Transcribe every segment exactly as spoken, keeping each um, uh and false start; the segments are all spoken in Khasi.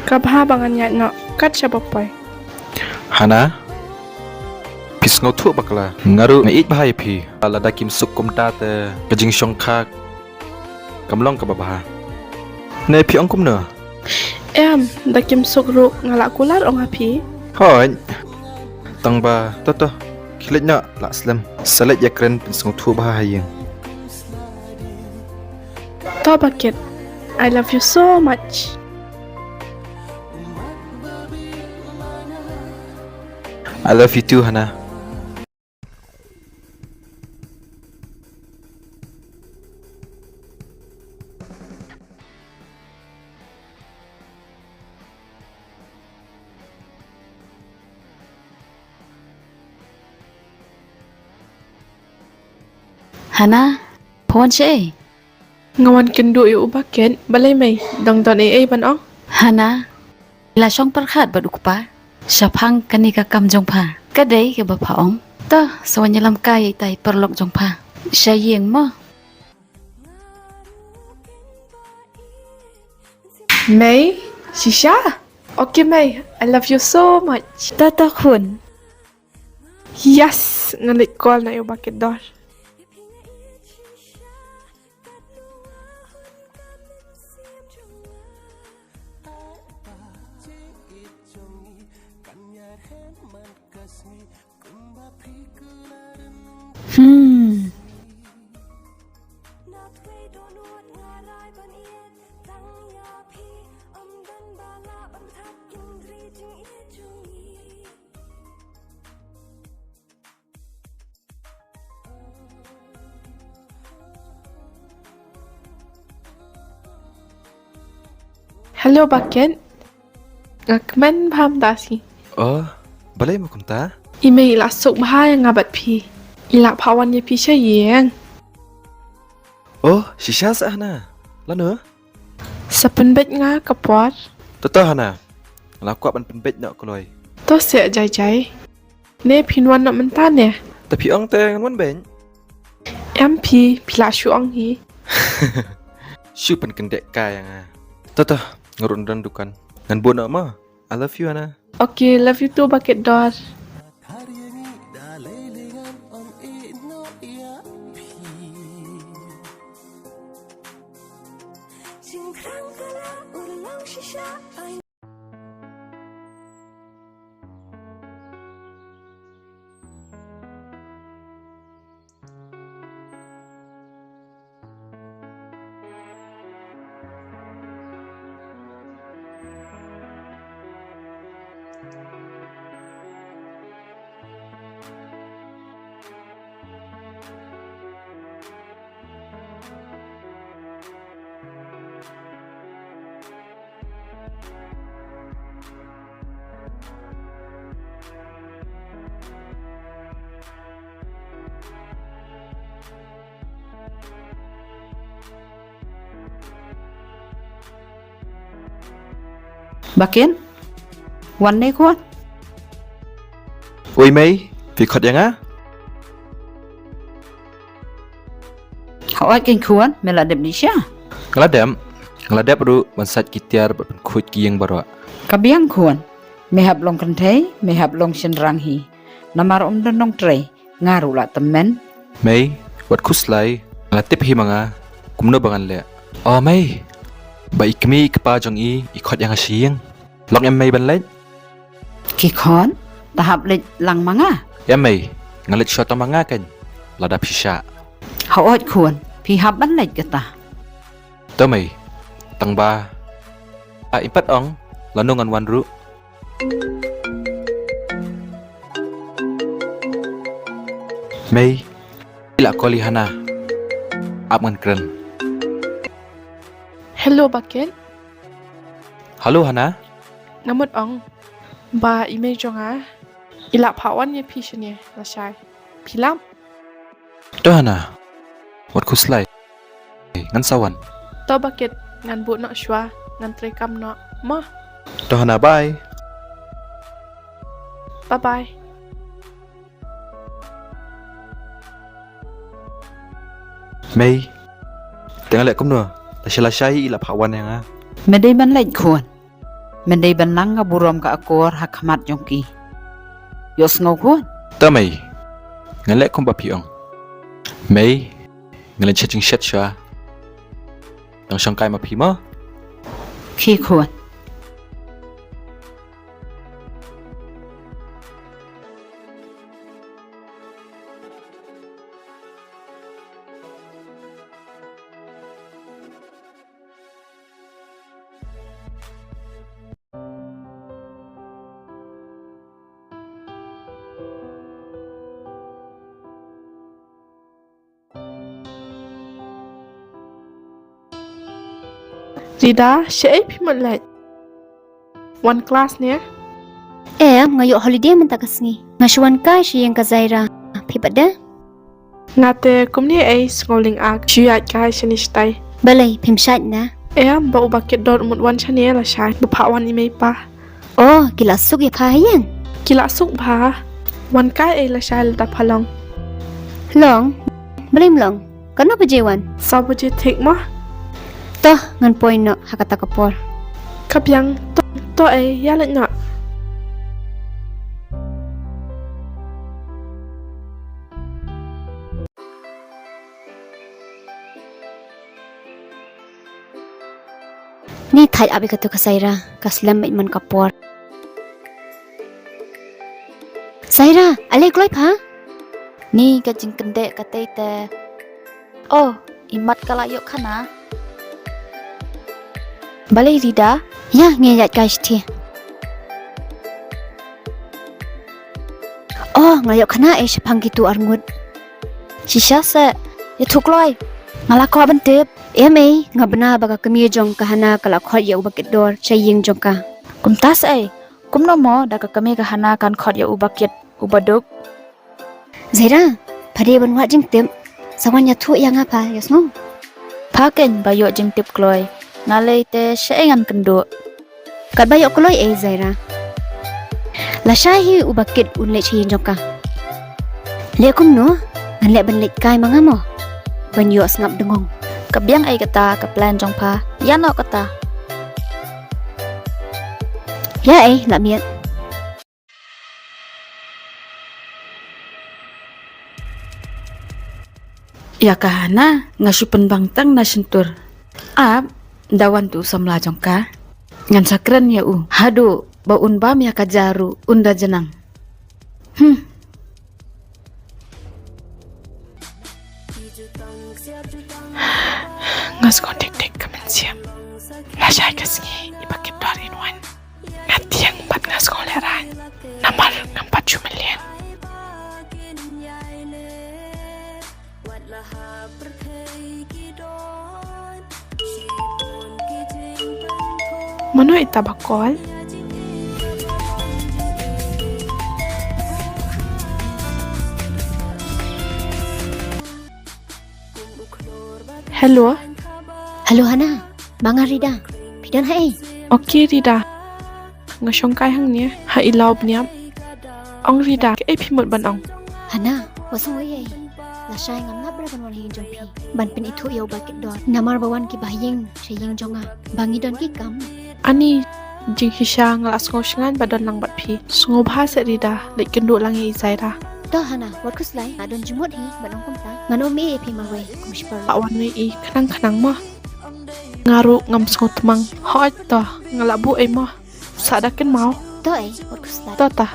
Ka bha ba ngan ïaid noh kat shaba poi. Hana, phi sngewthuh bakla, nga ruh nga ïeit bha ïa phi. Lada kim suk kumta te ka jingshongkha kam long kaba bha. Ne phi ong kumno? Em, da kim suk ruh nga lah kular ong ha phi. Hooid. Tang ba to to, khie leit noh, lah slem. Sa leit ïakren pynsngewthuh bha ha ïing. To Bucket, I love you so much. I love you too, Hana. Hana, phi wan shaei? Nga wan kynduh ïa u Bucket. Balei mei, dang don ei ei ban ong? Hana, la shong pyrkhat bad u kpa shaphang kane ka kam jong pha. Ka dei kaba pha ong. To, sa wan ïalam kai ïa itai i paralok jong pha sha ïing mo. Mei, shisha? Okay mei, I love you so much. To to khun. Yes, ngan leit call noh ïa u Bucket Dor. Hmm. Hello Bucket. Nga kmen bha mynta shi. Oh, balei mo kumta? I mei i la suk bha ïa nga bad phi. I la phah wan ïa phi sha ïing. Oh, shisha sa Hana. Lano? Sa pynbeit nga ka por. To to Hana. Nga la kwah ban pynbeit noh kloi. To seh jai jai. Ne phin wan noh mynta ne? Te phi ong te ngan wan beit. Em phi, phi lah shu ong hi. Shu pynkyndit kai ïa nga. To to, nga ruh don dukan. Ngan buh noh mo. I love you Hana. Okay, love you too Bucket Dor. Bakin? Wan ne khun? Oi mei, phi khot ïa nga? Hooid kein khun, me la dep dih sha? Nga la dep. Nga la dep ruh ban sait ki tiar bad pynkhuid ki ïing baroh. Ka biang khun. Me hap long kynthei, me hap long shynrang hi. Namar ym don nongtrei, nga ruh la tymmen. Mei, wat khuslai, nga la tip hi ma nga kumno ba ngan leh. O mei, ba i kmie i kpa jong i i khot ïa nga sha ïing. Long em mei ban leit? Ki khun, ta hap leit lang ma nga. Em mei, nga leit shuwa tang ma nga kein. Lada phi shah. Hooid khun, phi hap ban leit kata. To mei, tang ba, ah, im pat ong lano ngan wan ruh. Mei, i la call ïa Hana. Ap ngan kren. Hello Bakin. Hello Hana. Nga mut ong ba i mei jong nga i la phah wan ïa phi shane lashai. Phi lap? To Hana, wat khuslai. Ngan sa wan. To Bakin, ngan buh noh shuwa, ngan trei kam noh mo. To Hana, bye. Bye bye. Mei, te nga leh kumno? Lashai lashai i la phah wan ïa nga. Me dei ban leit khun? Mynta ban lang nga burom ka akor ha khmat jong ki. Ïohsngew khun. Ta mei. Nga leh kumba phi ong. Mei. Nga leh shet jingshet sha. Dang shong kai ma phi mo. Ki khun. Rida, shaei phi mut leit? Wan klas ne? Em, nga ïoh holiday mynta ka sngi. Nga shu wan kai sha ïing ka Zaira. Phi pat de? Nga te kumne ei, sngew lyngak. Shu ïaid kai shane shatai. Balei, phim shait na? Em, ba u Ba Kitdor mut wan shane lashai. Ba phah wan i mei pa. Oh, ki la suk ïa pha ha ïing? Ki la suk bha. Wan kai ei lashai lada pha long. Long? Balei ym long? Katno baje wan? Saw baje thik mo. To, ngan poi noh ha kata ka por. Ka biang, to, to ei, ïa leit noh. Ni thait ap ïa katu ka Zaira, ka slem beit man ka por. Zaira, ale kloi pha? Ni ka jingkyndeh katei te. Oh, i mat ka la ïoh khana. Balei Rida? Ïa, ngi ïaid kai shithi. Oh, nga ïoh khana ei shaphang kitu arngut. Shisha se, ïathuh kloi. Nga la kwah ban tip. Em ei, nga bna ba ka kmie jong ka Hana ka la khot ïa u Ba Kitdor sha ïing jong ka. Kumta se ei, kumno mo da ka kmie ka Hana kan khot ïa u Ba Kit, u baduk. Zaira, pha dei ban wad jingtip. Sa wan ïathuh ïa nga pha, ïohsngew. Pha keiñ ba ïoh jingtip kloi. Nga lei te shaei ngan kynduh. Katba ïoh kloi ei Zaira. Lashai hi u Ba Kit un leit sha ïing jong ka. Leh kumno, ngan leh ban leit kai ma nga mo. Ban ïoh sngap dngong. Ka biang ei kata ka plan jong pha. Ïa noh kata. Ïa ei, la miet. Ïa ka Hana, nga shu pynbang tang na shyntur. Ap, da wan tu u samla jong ka. Ngan sa kren ïa u. Haduh, ba un bam ïa ka jaru, un da jnang. Hmm. Nga sngewdikdik ka mynsiem. Lashai ka sngi, i Ba Kitdor in wan. Nga tieng bad nga sngewlehrain. Namar ngam pat shu mlien. Mano ita ba call? Hello. Hello Hana. Ma nga Rida. Phi don haei? Okay Rida. Nga shong kai hangne ha i law bniap. Ong Rida, kaei phi mut ban ong? Hana, wat sngew ei ei. Lashai ngam nap re ban wan ha ïing jong phi. Ban pynithuh ïa u Ba Kitdor. Namar ba wan ki ba ha ïing sha ïing jong nga. Ba ngi don ki kam. Ani, jingshisha nga la sngew shngaiñ ba don lang bad phi. Sngewbha seh Rida, leit kynduh lang ïa i Zaira. To Hana, wat khuslai, nga don jingmut hi ban ong kumta. Ngan ym ïeh ïa phi marwei, kum shipor. Lah wan wei i khnang khnang mo. Nga ruh ngam sngewtmang. Hooid to, nga lah buh ei mo. Sa da kynmaw. To ei, wat khuslai. To ta.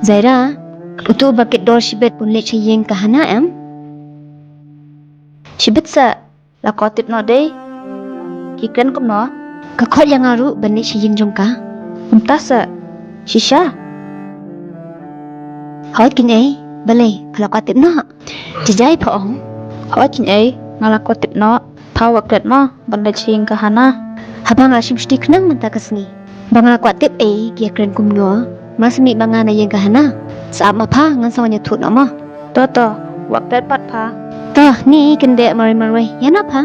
Zaira, utu u Ba Kitdor shibit un leit sha ïing ka Hana em? Shibit sa. La ko tip noh dei. Ki kren kumno? Ka khot ïa nga ruh ban leit sha ïing jong ka. Kumta sa. Shisha. Hooid keiñ ei, balei, ka la ko tip noh. Jijai pha ong. Hooid keiñ ei, nga la ko tip noh. Pha wat klet mo ban leit sha ïing ka Hana. Haba nga la shim shuti khnang mynta ka sngi. Ba nga la kwah tip ei ki ïa kren kumno. Mar shu mih ba nga na ïing ka Hana. Sngap ma pha, ngan sa wan ïathuh noh mo. To to, wat phet pat pha. To, ni kin beh marwei marwei. Ïa na pha.